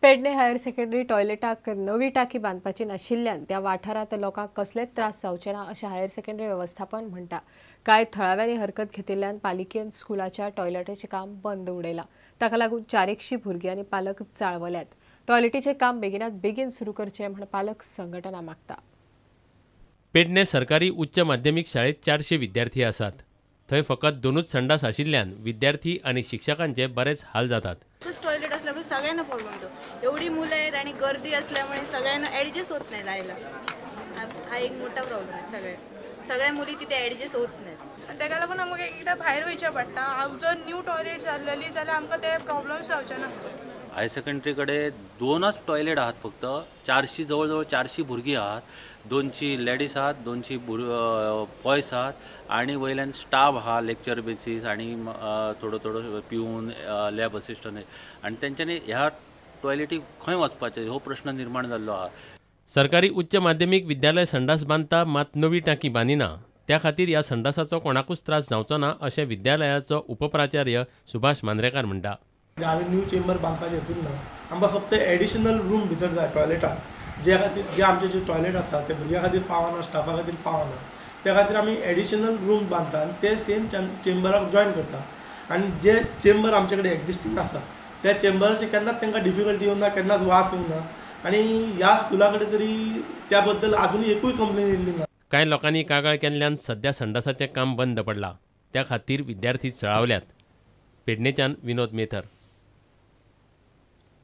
Pedne higher secondary टॉयलेटाक नवी टाकी बांदपाची नाशिल्ल्यान त्या वाठारांत लोकांक कसलेच त्रास जावचे ना अशें हायर सेकंडरी वेवस्थापन म्हणटा. कांय थळाव्यांनी हरकत घेतिल्ल्यान पालिकेन स्कुलाच्या टॉयलेटीचें काम बंद उडयलां. ताका लागून 400 भुरगीं आनी पालक चाळवल्यात. टॉयलेटीचें काम बेगिनात बेगीन सुरू करचें म्हूण पालक संघटना मागता. पेडणे सरकारी उच्च माध्यमीक शाळेत 400 विद्यार्थी आसात. थंय फकत 2 संडास आशिल्ल्यान विद्यार्थी आनी शिक्षकांचे बरेच हाल जातात. टॉयलेट असल्यामुळे सगळ्यांना प्रॉब्लेम होतो. एवढी मुलं आहेत आणि गर्दी असल्यामुळे सगळ्यांना ॲडजस्ट होत नाही जायला. हा एक मोठा प्रॉब्लेम आहे. सगळ्या मुली तिथे ॲडजस्ट होत नाहीत आणि ताका लागून आमकां एकदा भायर वयचें पडटा. जर न्यू टॉयलेट जाल्लेली जाल्यार आमकां ते प्रॉब्लम्स जावचे ना. हायर सेकंडरी कडे 2 टॉयलेट आहात फक्त. 400 जवळजवळ 400 भुरगीं आहात. 200 लेडीज आहात, 200 बॉयज आहात आणि वयल्यान स्टाफ आहा लेक्चर बेसीस आणि थोडो थोडो पिवन लॅब असिस्टंट आणि तेंच्यांनी ह्या टॉयलेटी खंय वचपाचें हो प्रश्न निर्माण जाल्लो आहा. सरकारी उच्च माध्यमीक विद्यालय संडास बांदता मात नवी टाकी बांदिना. त्या खातीर ह्या संडासाचो कोणाकूच त्रास जावचो ना अशें विद्यालयाचो उपप्राचार्य सुभाष मांद्रेकार म्हणटा. हांवें न्यू चेंबर बांदपाचें हेतून ना, आमकां फक्त एडिशनल रूम भितर जाय टॉयलेटाक, जे खातीर जे आमचे जे टॉयलेट आसा ते भुरग्यां खातीर पावना, स्टाफा खातीर पावना, त्या खातीर आमी एडिशनल रूम बांदता आनी ते सेम चेंबराक जॉयन करता. आनी जे चेंबर आमचे कडेन एग्जिस्टींग आसा त्या चेंबराचे केन्नाच तांकां डिफिकल्टी येवना, केन्नाच वास येवना आनी ह्या स्कुला कडेन तरी त्या बद्दल आजून एकूय कंप्लेन येयल्ली ना. कांय लोकांनी कागाळ केल्ल्यान सध्या संडासाचें काम बंद पडलां. त्या खातीर विद्यार्थी चळावल्यात. पेडणेच्यान Vinod Methar.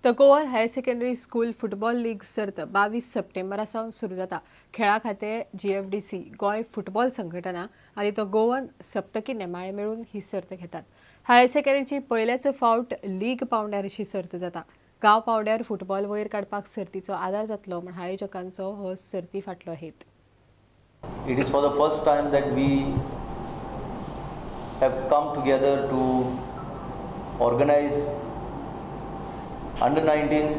The Goan higher secondary school football league सर्त 22 सप्टेंबरा सावन सुरू जाता. खेळा खातें, GFDC, Goa फुटबॉल संघटना आनी the Goan सप्तकी नेमाळे मेळून ही सर्त घेतात. हायर सेकंडरीची पयल्याच फावट लीग पावंड्यार अशी सर्त जाता. गांव पावंड्यार फुटबॉल वयर काडपाक सर्तीचो आदार जातलो म्हूण आयोजकांचो हो सर्ती फाटलो हेत. It is for the first time that we have come together to organize under 19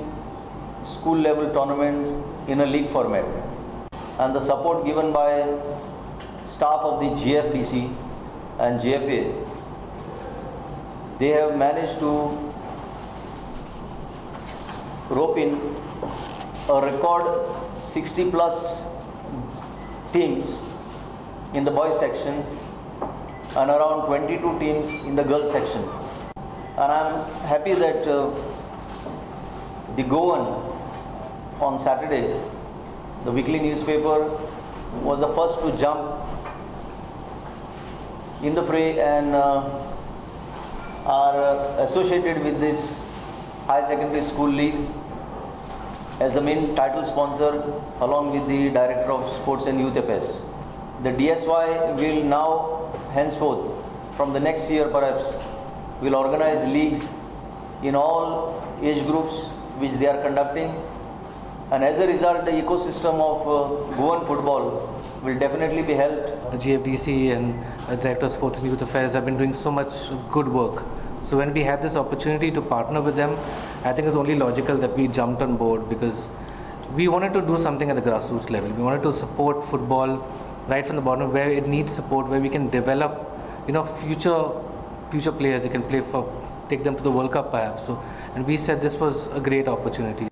school level tournaments in a league format, and the support given by staff of the GFDC and GFA, they have managed to rope in a record 60 plus teams in the boys section and around 22 teams in the girls section. And I am happy that the Goan on Saturday, the weekly newspaper, was the first to jump in the fray and are associated with this high secondary school league as the main title sponsor along with the Director of Sports and Youth Affairs. The DSY will now henceforth, from the next year perhaps, will organize leagues in all age groups which they are conducting, and as a result the ecosystem of Goan football will definitely be helped. The GFDC and the Director of Sports and Youth Affairs have been doing so much good work. So when we had this opportunity to partner with them, I think it's only logical that we jumped on board, because we wanted to do something at the grassroots level. We wanted to support football right from the bottom, where it needs support, where we can develop, you know, future players that can play for, take them to the World Cup perhaps. So, and we said this was a great opportunity.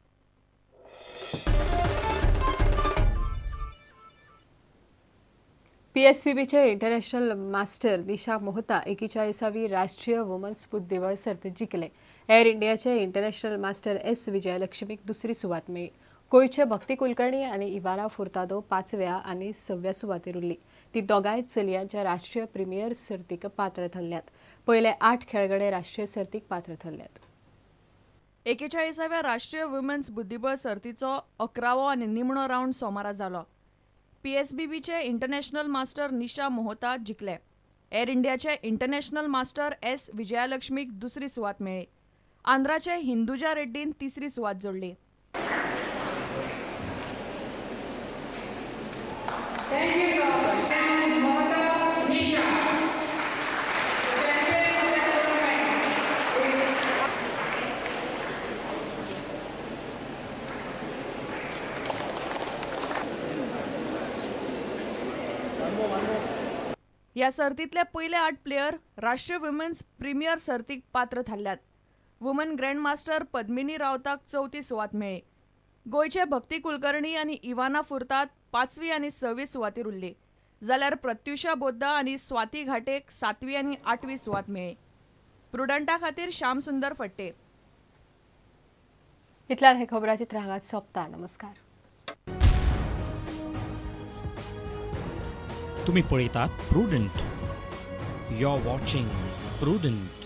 PSPBचे international master दिशा मोहता 41वी राष्ट्रीय women's बुद्धिबळ सर्त जिखले. Air इंडियाचे international master S विजयलक्ष्मीक दुसरी सुवात मेळ्ळी. गोंयचे भक्ती कुलकर्णी आनी इवारा फुर्तादो 5व्या आनी 6व्या सुवातेर उरली. ती दोगांय चलयांच्या राष्ट्रीय प्रिमियर सर्तीक पात्र थारल्यात. पयले 8 खेळगडे राष्ट्रीय सर्तीक पात्र थारल्यात. 41व्या राष्ट्रीय वुमन्स बुद्धिबळ सर्तीचो 11वो आनी निमणो रावंड सोमारा जालो. PSBBचे इंटरनॅशनल मास्टर निशा मोहता जिखले. एअर इंडियाचे इंटरनॅशनल मास्टर एस विजयालक्ष्मीक दुसरी सुवात मेळ्ळी. आंध्राचे हिंदुजा रेड्डीन तिसरी सुवात जोडली. ह्या सर्तीतले पयले 8 प्लेयर राष्ट्रीय वुमेन्स प्रिमियर सर्तीक पात्र थारल्यात. वुमन ग्रँडमास्टर पद्मिनी रावताक चवथी सुवात मेळ्ळी. गोंयचे भक्ती कुलकर्णी आनी इवाना फुर्ताद 5वी आनी 6वी सुवातीर उरली, जाल्यार प्रत्युषा बोद्दा आनी स्वाती घाटेक 7वी आनी 8वी सुवात मेळ्ळी. प्रुडंटा खातीर श्याम सुंदर फट्टे. इतल्यान हे खबराचित्र हांगाच सोंपता. नमस्कार. तुम्ही पळयतात Prudent. You are watching Prudent.